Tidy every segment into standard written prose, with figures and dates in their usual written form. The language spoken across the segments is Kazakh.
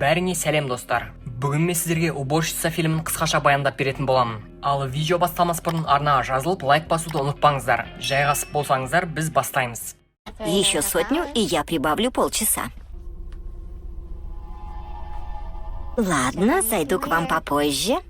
Бәріңе сәлем, достар! Бүгін мен сіздерге «Уборщица» фильмін қысқаша баяндап беретін боламын. Ал видео басталмас бұрын арнаға жазылып, лайк басуды ұмытпаңыздар. Жайғасып болсаңыздар, біз бастаймыз. Еще сотню, и я прибавлю полчаса. Ладно, зайду к вам попозже.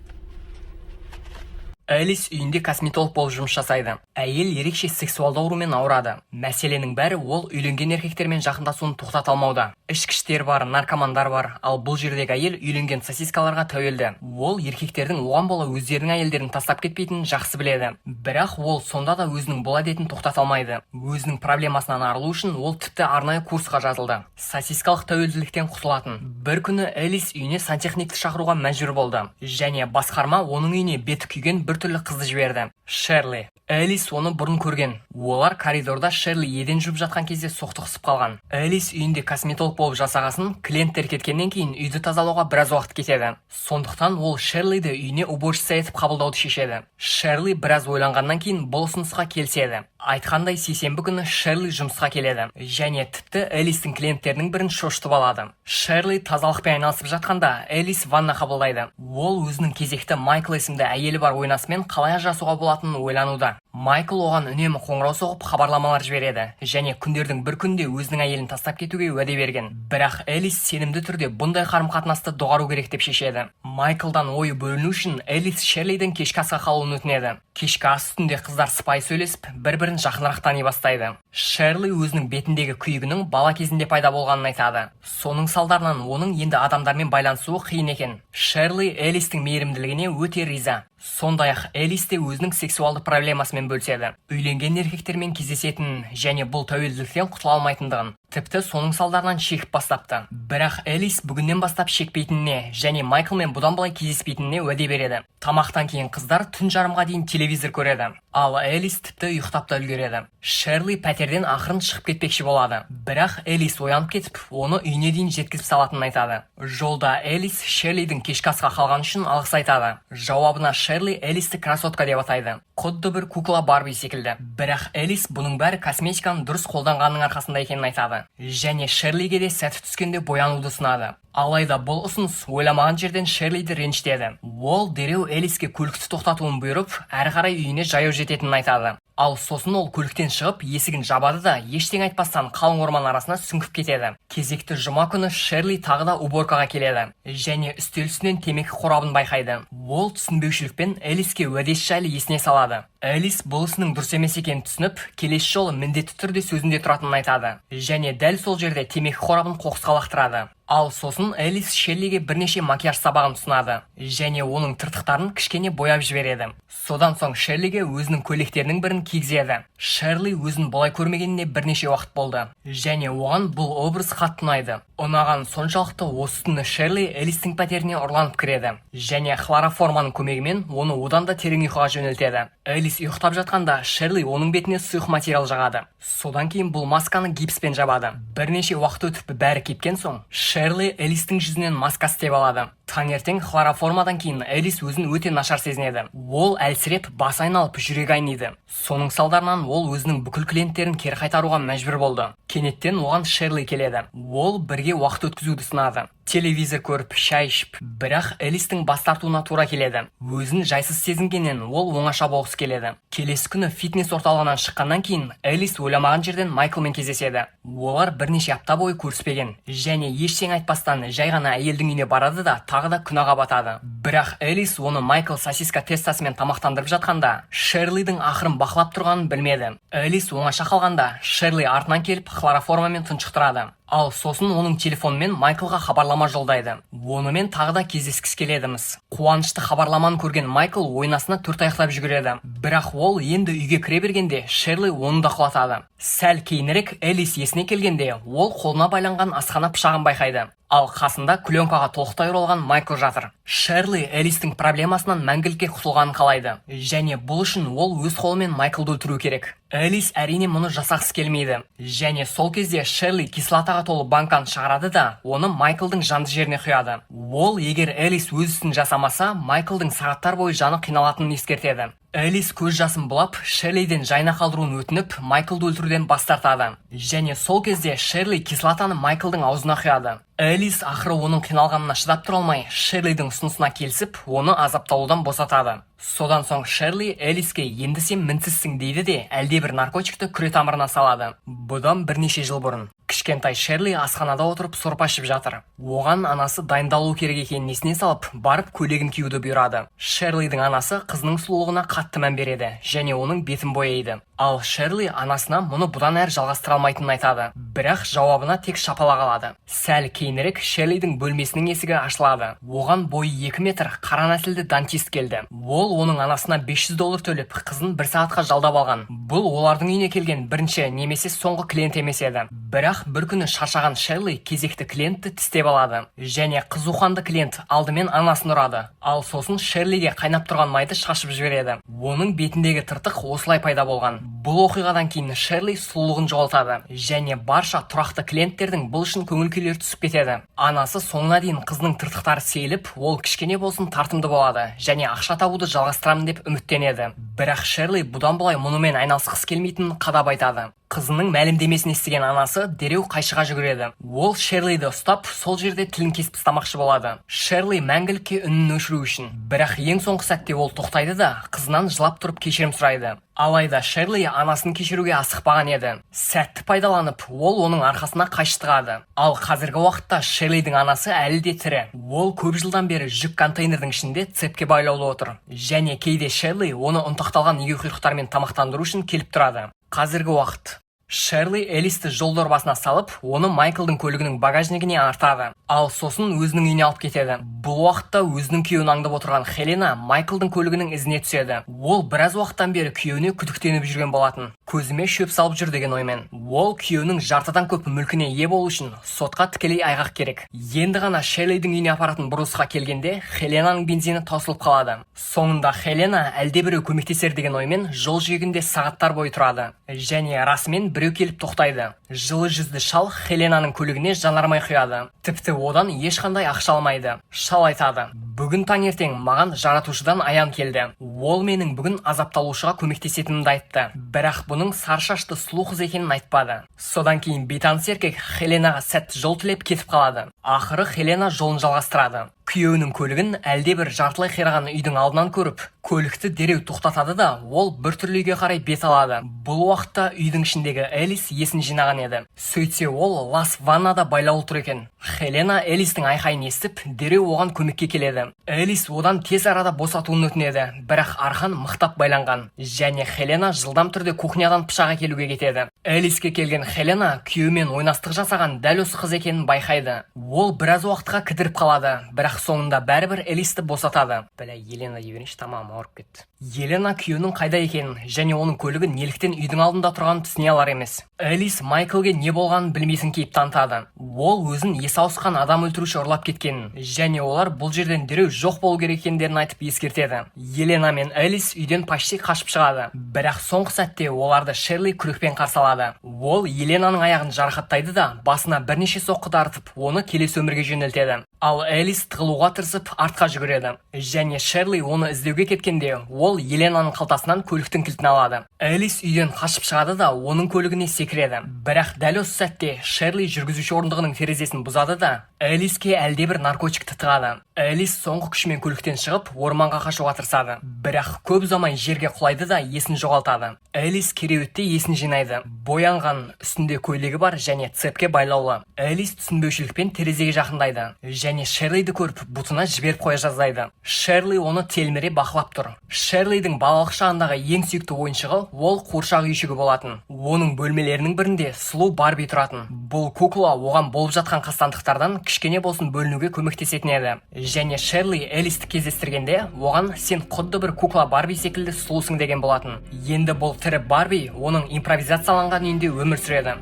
Элис үйінде косметолог болып жұмыс жасайды. Әйел ерекше сексуалды аурумен ауырады. Мәселенің бәрі ол үйленген еркектермен жақындасуын тоқтата алмауда. Ішкіштер бар, наркомандар бар, ал бұл жердегі әйел үйленген сосискаларға тәуелді. Ол еркектердің оған бола өздерінің әйелдерін тастап кетпейтінін жақсы біледі. Бірақ ол сонда да өзінің бұл әдетін тоқтата алмайды. Өзінің проблемасынан арылу үшін ол тіпті арнайы курсқа жазылды. Сосискалық тәуелділіктен құтылатын. Бір күні Элис үйіне сантехникті шақыруға мәжбүр болды. Және басқарма оның үйіне беті күйген бір түрлі қызды жіберді. Шерли. Элис оны бұрын көрген. Олар коридорда Шерли еден жуып жатқан кезде соқтығысып қалған. Элис үйінде косметолог болып жасағасын, клиенттер кеткеннен кейін үйді тазалауға біраз уақыт кетеді. Сондықтан ол Шерлиді үйіне уборщица етіп қабылдауды шешеді. Шерли біраз ойланғаннан кейін бұл ұсынысқа келіседі. Айтқандай, сейсенбі күні Шерли жұмысқа келеді және тіпті Элистің клиенттерінің бірін шошытып алады. Шерли тазалықпен айналысып жатқанда, Элис ванна қабылдайды. Ол өзінің кезекті Майкл есімді әйелі бар ойнасымен қалай ажырасуға болатынын ойлануда. Майкл оған үнемі қоңырау соғып, хабарламалар жібереді және күндердің бір күнде өзінің әйелін тастап кетуге уәде берген. Бірақ Элис сенімді түрде бұндай қарым-қатынасты доғару керек деп шешеді. Майклдан ойы бөліну үшін Элис Шерлиден кешкі асқа қалуын өтінеді. Кешкі ас үстінде қыздар сыпайы сөйлесіп, бір-бірін жақынырақ тани бастайды. Шерли өзінің бетіндегі күйігінің бала кезінде пайда болғанын айтады. Соның салдарынан оның енді адамдармен байланысуы қиын екен. Шерли Элистің мейірімділігіне өте риза. Сондай-ақ Элис те өзінің сексуалды проблемасымен бөліседі. Үйленген еркектермен кездесетінін және бұл тәуелділіктен құтыла алмайтындығын. Тіпті соның салдарынан шегіп бастапты. Бірақ Элис бүгіннен бастап шекпейтініне және Майклмен бұдан былай кездеспейтініне уәде береді. Тамақтан кейін қыздар түн жарымға дейін телевизор көреді. Ал Элис тіпті ұйықтап та үлгереді. Шерли пәтерден ақырын шығып кетпекші болады. Бірақ Элис оянып кетіп, оны үйіне дейін жеткізіп салатынын айтады. Жолда Элис Шерлидің кешкі асқа қалғаны үшін алғыс айтады. Жауабына Шерли Элисті красотка деп атайды. Құдды бір кукла Барби секілді. Бірақ Элис бұның бәрі косметиканы дұрыс қолданғанның арқасында екенін айтады. Және Шерлиге де сәті түскенде боянуды ұсынады. Алайда бұл ұсыныс ойламаған жерден Шерлиді ренжітеді. Ол дереу Элиске көлікті тоқтатуын бұйырып, әрі қарай үйіне жаяу жететінін айтады. Ал сосын ол көліктен шығып, есігін жабады да, ештеңе айтпастан қалың орман арасына сүңгіп кетеді. Кезекті жұма күні Шерли тағы да уборкаға келеді және үстел үстінен темекі қорабын байқайды. Ол түсінбеушілікпен Элиске уәдесі жайлы есіне салады. Элис бұл ісінің дұрыс емес екенін түсініп, келесі жолы міндетті түрде сөзінде тұратынын айтады. Және дәл сол жерде темекі қорабын қоқысқа лақтырады. Ал сосын Элис Шерлиге бірнеше макияж сабағын ұсынады және оның тыртықтарын кішкене бояп жібереді. Содан соң Шерлиге өзінің көйлектерінің бірін кигізеді. Шерли өзін бұлай көрмегеніне бірнеше уақыт болды және оған бұл образ қатты ұнайды. Ұнаған соншалықты, осы түні Шерли Элистің пәтеріне ұрланып кіреді және хлороформаның көмегімен оны одан да терең ұйқыға жөнелтеді. Элис ұйықтап жатқанда, Шерли оның бетіне сұйық материал жағады. Содан кейін бұл масканы гипспен жабады. Бірнеше уақыт өтіп, бәрі кепкен соң, Шерли Элистің жүзінен маска істеп алады. Таңертең хлороформадан кейін Элис өзін өте нашар сезінеді. Ол әлсіреп, басы айналып, жүрегі айниды. Соның салдарынан ол өзінің бүкіл клиенттерін кері қайтаруға мәжбүр болды. Кенеттен оған Шерли келеді. Ол бірге уақыт өткізуді ұсынады. Телевизор көріп, шай ішіп, бірақ Элистің бас тартуына тура келеді. Өзін жайсыз сезінгеннен ол оңаша болғысы келеді. Келесі күні фитнес орталығынан шыққаннан кейін Элис ойламаған жерден Майклмен кездеседі. Олар бірнеше апта бойы көріспеген және ештеңе айтпастан жай ғана әйелдің үйіне барады да, тағы да күнәға батады. Бірақ Элис оны Майкл сосиска тестасымен тамақтандырып жатқанда, Шерлидің ақырын бақылап тұрғанын білмеді. Элис оңаша қалғанда, Шерли артынан келіп, хлороформамен тұншықтырады. Ал сосын оның телефонымен Майклға хабарлама жолдайды. Онымен тағы да кездескісі келеді-міс. Қуанышты хабарламаны көрген Майкл ойнасына төрт аяқтап жүгіреді. Бірақ ол енді үйге кіре бергенде, Шерли оны да құлатады. Сәл кейінірек Элис есіне келгенде, ол қолына байланған асхана пышағын байқайды. Ал қасында пленкаға толықтай оралған Майкл жатыр. Шерли Элистің проблемасынан мәңгілікке құтылғанын қалайды. Және бұл үшін ол өз қолымен Майклды өлтіру керек. Элис, әрине, мұны жасағысы келмейді. Және сол кезде Шерли кислотаға толы банканы шығарады да, оны Майклдың жанды жеріне құяды. Ол егер Элис өз ісін жасамаса, Майклдың сағаттар бойы жаны қиналатынын ескертеді. Элис көз жасын бұлап, Шерлиден жайына қалдыруын өтініп, Майклды өлтіруден бас тартады. Және сол кезде Шерли кислотаны Майклдың аузына құяды. Элис ақыры оның қиналғанына шыдап тұра алмай, Шерлидің ұсынысына келісіп, оны азапталудан босатады. Содан соң Шерли Элиске «Енді сен мінсізсің» дейді де, әлдебір наркотикті күре тамырына салады. Бұдан бірнеше жыл бұрын кішкентай Шерли асханада отырып сорпа ішіп жатыр. Оған анасы дайындалу керек екенін есіне салып, барып көйлегін киюді бұйырады. Шерлидің анасы қызының сұлулығына қатты мән береді және оның бетін бояйды. Ал Шерли анасына мұны бұдан әрі жалғастыра алмайтынын айтады, бірақ жауабына тек шапалақ алады. Сәл кейінірек Шерлидің бөлмесінің есігі ашылады. Оған бойы 2 метр қара нәсілді дантист келді. Ол оның анасына 500 доллар төлеп, қызын бір сағатқа жалдап алған. Бұл олардың үйіне келген бірінші немесе соңғы клиент емес еді. Бірақ бір күні шаршаған Шерли кезекті клиентті тістеп алады және қызуқанды клиент алдымен анасын ұрады, ал сосын Шерлиге қайнап тұрған майды шашып жібереді. Оның бетіндегі тыртық осылай пайда болған. Бұл оқиғадан кейін Шерли сұлулығын жоғалтады және барша тұрақты клиенттердің бұл үшін көңіл күйлері түсіп кетеді. Анасы соңына дейін қызының тыртықтары сейіліп, ол кішкене болсын тартымды болады және ақша табуды жалғастырамын деп үміттенеді. Бірақ Шерли бұдан былай мұнымен айналысқысы келмейтінін қадап айтады. Қызының мәлімдемесін естіген анасы дереу қайшыға жүгіреді. Ол Шерлиді ұстап, сол жерде тілін кесіп тастамақшы болады, Шерли мәңгілікке үнін өшіру үшін. Бірақ ең соңғы сәтте ол тоқтайды да, қызынан жылап тұрып кешірім сұрайды. Алайда Шерли анасын кешіруге асықпаған еді. Сәтті пайдаланып, ол оның арқасына қайшы тығады. Ал қазіргі уақытта Шерлидің анасы әлі де тірі. Ол көп жылдан бері жүк контейнердің ішінде цепке байлаулы отыр және кейде Шерли оны ұнтақталған егеуқұйрықтармен тамақтандыру үшін келіп тұрады. Қазіргі уақыт. Шерли Элисті жол дорбасына салып, оны Майклдың көлігінің багажнигіне артады, ал сосын өзінің үйіне алып кетеді. Бұл уақытта өзінің күйеуін аңдып отырған Хелена Майклдың көлігінің ізіне түседі. Ол біраз уақыттан бері күйеуіне күдіктеніп жүрген болатын, көзіме шөп салып жүр деген оймен. Ол күйеуінің жартыдан көп мүлкіне ие болу үшін сотқа тікелей айғақ керек. Енді ғана Шерлидің үйіне апаратын бұрылысқа келгенде, Хеленаның бензині таусылып қалады. Соңында Хелена әлде біреу көмектесер деген оймен жол жиегінде сағаттар бойы тұрады және расымен біреу келіп тоқтайды. Жылы жүзді шал Хеленаның көлігіне жанармай құяды, тіпті одан ешқандай ақша алмайды. Шал айтады: «Бүгін таңертең маған жаратушыдан аян келді. Ол менің бүгін азапталушыға көмектесетінімді айтты, бірақ бұның сары шашты сұлу қыз екенін айтпады». Содан кейін бейтаныс еркек Хеленаға сәтті жол тілеп кетіп қалады. Ақыры Хелена жолын жалғастырады. Күйеуінің көлігін әлдебір жартылай қираған үйдің алдынан көріп, көлікті дереу тоқтатады да, ол біртүрлі үйге қарай бет алады. Бұл уақытта үйдің ішіндегі Элис есін жинаған еді. Сөйтсе, ол лас ваннада байлаулы тұр екен. Хелена Элистің айқайын естіп, дереу оған көмекке келеді. Элис одан тез арада босатуын өтінеді, бірақ арқан мықтап байланған және Хелена жылдам түрде кухнядан пышақ әкелуге кетеді. Элиске келген Хелена күйеуімен ойнастық жасаған дәл осы қыз екенін байқайды. Ол біраз уақытқа кідіріп қалады, бірақ соңында бәрібір Элисті босатады. Бля, Елена дей берейінші, тамағым ауырып кетті. Елена күйеуінің қайда екенін және оның көлігі неліктен үйдің алдында тұрғанын түсіне алар емес. Элис Майклге не болғанын білмейтін кейіп танытады. Ол өзін есі ауысқан адам өлтіруші ұрлап кеткенін және олар бұл жерден дереу жоқ болу керек екендерін айтып ескертеді. Елена мен Элис үйден почти қашып шығады, бірақ соңғы сәтте оларды Шерли күрекпен қарсы алады. Ол Еленаның аяғын жарақаттайды да, басына бірнеше соққы дарытып, оны келесі өмірге жөнелтеді. Ал Элис тығылуға тырысып, артқа жүгіреді және Шерли оны іздеуге кеткенде, ол Еленаның қалтасынан көліктің кілтін алады. Элис үйден қашып шығады да, оның көлігіне секіреді. Бірақ дәл осы сәтте Шерли жүргізуші орындығының терезесін бұзады да, Элиске әлдебір наркотикті тығады. Элис соңғы күшімен көліктен шығып, орманға қашуға тырысады, бірақ көп ұзамай жерге құлайды да, есін жоғалтады. Элис кереуетте есін жинайды. Боянған, үстінде көйлегі бар және цепке байлаулы. Элис түсінбеушілікпен терезеге жақындайды және Шерлиді көріп, бұтына жіберіп қоя жаздайды. Шерли оны телміре бақылап тұр. Шерлидің балалық шағындағы ең сүйікті ойыншығы ол қуыршақ үйшігі болатын. Оның бөлмелерінің бірінде сұлу Барби тұратын. Бұл кукла оған болып жатқан қастандықтардан кішкене болсын бөлінуге көмектесетін еді. Және Шерли Элисті кездестіргенде, оған «Сен құдды бір кукла Барби секілді сұлусың» деген болатын. Енді бұл тірі Барби оның импровизацияланған үйінде өмір сүреді.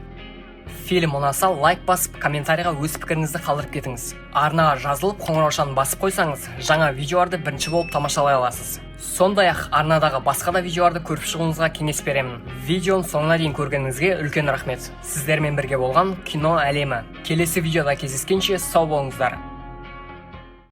Фильм ұнаса, лайк басып, комментарийға өз пікіріңізді қалдырып кетіңіз. Арнаға жазылып, қоңыраушаны басып қойсаңыз, жаңа видеоларды бірінші болып тамашалай аласыз. Сондай ақ арнадағы басқа да видеоларды көріп шығуыңызға кеңес беремін. Видеоның соңына дейін көргеніңізге үлкен рахмет. Сіздермен бірге болған Кино әлемі. Келесі видеода кездескенше сау болыңыздар.